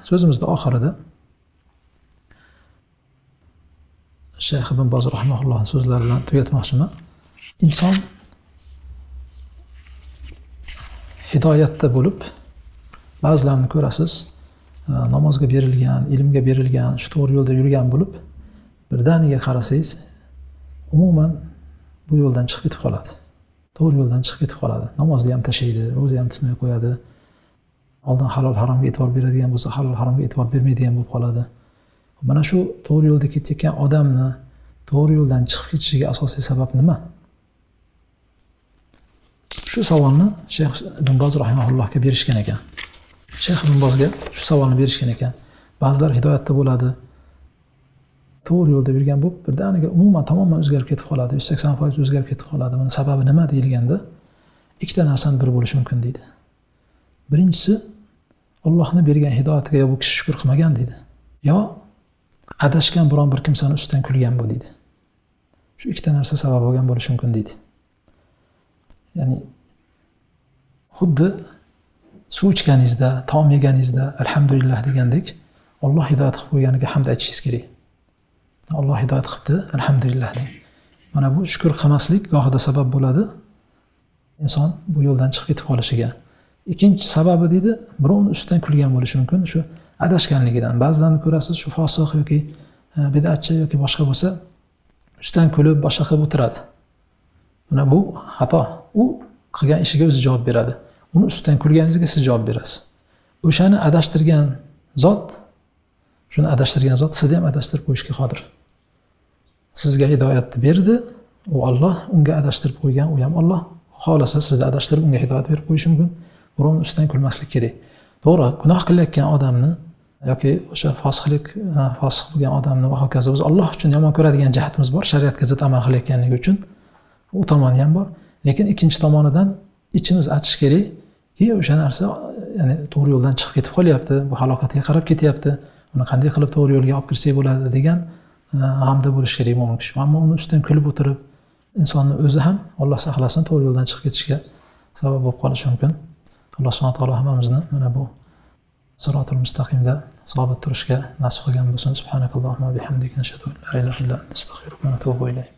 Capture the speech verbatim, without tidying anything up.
سۆزىمىزنىڭ ئاخىرىدا شەيخ ئىبن باز رەھىمەھۇللاھنىڭ سۆزلىرى بىلەن تۈگەتمەكچىمەن. ئىنسان ھىدايەتتە بولۇپ، بەزىلەرنى كۆرەسىز، نامازغا بېرىلگەن، ئىلىمگە بېرىلگەن، شۇ توغرا يولدا يۈرگەن بولۇپ، بىردەمگە قارىسىز، ئومۇمەن بۇ يولدىن چىقىپ كېتىپ قالىدۇ. توغرا يولدىن چىقىپ كېتىپ قالىدۇ. نامازنى ھەم تاشلايدۇ، روزا ھەم تۇتماي قويىدۇ. ئالدىن ھالال ھارامغا ئېتىبار بېرىدىغان بولسا، ھالال ھارامغا ئېتىبار بېرمەيدىغان بولۇپ قالىدۇ. مانا شۇ توغرا يولدا كېتىۋاتقان ئادەمنى توغرا يولدىن چىقىپ كېتىشىگە ئاساسىي سەۋەب نېمە؟ شۇ ساۋالنى شەيخ ئىبن باز رەھىمەھۇللاھقا بېرىشكەن ئىكەن. شەيخ ئىبن بازغا شۇ ساۋالنى بېرىشكەن ئىكەن. بەزىلەر ھىدايەتتە بولىدۇ. توغرا يولدا يۈرگەن بولۇپ، بىردەمگە ئومۇمەن تامامەن ئۆزگەرىپ كېتىپ قالىدۇ. يۈز سەكسەن پايىز ئۆزگەرىپ كېتىپ قالىدۇ. بۇنىڭ سەۋەبى نېمە دېيىلگەندە، ئىككىدە نەرسىنىڭ بىرى بولۇشى مۇمكىن دەيدۇ. بىرىنچىسى، ئاللاھنىڭ بەرگەن ھىدايىتىگە بۇ كىشى شۈكۈر قىلمىغان دەيدۇ. يا ئاداشقان بىرەر بىر كىمسەنىڭ ئۈستىدىن كۈلگەن بۇ دەيدۇ. شۇ ئىككىدە نەرسە سەۋەب بولغان بولۇشى مۇمكىن دەيدۇ. يەنى خۇددى سۇ ئىچكىنىڭىزدە، تائام يېگىنىڭىزدە ئەلھەمدۇلىللاھ دېگەندەك، ئاللاھ ھىدايەت قىلىپ قويغىنىغا ھەمد ئېيتىشىڭىز كېرەك. ئاللاھ ھىدايەت قىپتۇ، ئەلھەمدۇلىللاھ دەڭ. مانا بۇ شۈكۈر قىلماسلىق گاھىدا سەۋەب بولىدۇ ئىنسان بۇ يولدىن چىقىپ كېتىپ قېلىشىغا. ئىككىنچى سەۋەبى دەيدۇ، بىراۋنىڭ ئۈستىدىن كۈلگەن بولۇشى مۇمكىن. شۇ ئاداشقانلىقىدىن. بەزىلەرنى كۆرەسىز، شۇ فاسىق ياكى، ئە، بىدئەتچى ياكى باشقا بولسا، ئۈستىدىن كۈلۈپ، باشقا قىلىپ ئولتۇرىدۇ. مانا بۇ خاتا. ئۇ قىلغان ئىشىغا ئۆزى جاۋاب بېرىدۇ. ئۇنىڭ ئۈستىدىن كۈلگىنىڭىزگە سىز جاۋاب بېرىسىز. ئۇ شۇنى ئاداشتۇرغان زات، شۇنى ئاداشتۇرغان زات سىزنى ھەم ئاداشتۇرۇپ قويۇشقا قادىر. سىزگە ھىدايەتنى بەردى، ئۇ ئاللاھ، ئۇنىڭغا ئاداشتۇرۇپ قويغان، ئۇ ھەم ئاللاھ. خالىسا سىزنى ئاداشتۇرۇپ، ئۇنىڭغا ھىدايەت بېرىپ قويۇشى مۇمكىن. بۇنىڭ ئۈستىدىن كۈلمەسلىك كېرەك. توغرا، گۇناھ قىلىۋاتقان ئادەمنى ياكى ئوشۇ فاسىقلىق، ئە، فاسىق بولغان ئادەمنى ۋە ھاكازا بىز ئاللاھ ئۈچۈن يامان كۆرىدىغان جەھىتىمىز بار، شەرىئەتكە زىت ئەمەل قىلىۋاتقانلىقى ئۈچۈن. ئۇ تامانى ھەم بار. لېكىن ئىككىنچى تامانىدىن ئىچىمىز ئېچىش كېرەك. كېيىن ئوشۇ نەرسە، يەنى توغرا يولدىن چىقىپ كېتىپ قېلىۋاتىدۇ، بۇ ھالاكەتكە قاراپ كېتىۋاتىدۇ. ئۇنى قانداق قىلىپ توغرا يولغا ئاپىرساق بولىدۇ دېگەن، ئە، غەمدە بولۇش كېرەك مۇمكىن. ئەمما ئۇنىڭ ئۈستىدىن كۈلۈپ ئولتۇرۇپ، ئىنساننىڭ ئۆزى ھەم، ئاللاھ ساقلىسۇن، توغرا يولدىن چىقىپ كېتىشىگە سەۋەب بولۇپ قېلىشى مۇمكىن. ئاللاھ سۇبھانەھۇ ۋە تائالا ھەممىمىزنى مانا بۇ سىراتۇل مۇستەقىمدە سابىت تۇرۇشقا ناسىپ قىلغان بولسۇن. سۇبھانەكەللاھۇممە ۋە بىھەمدىك، نەشھەدۇ ئەن لا ئىلاھە ئىللا ئەنتە، نەستەغفىرۇكە ۋە نەتۇبۇ ئىلەيك.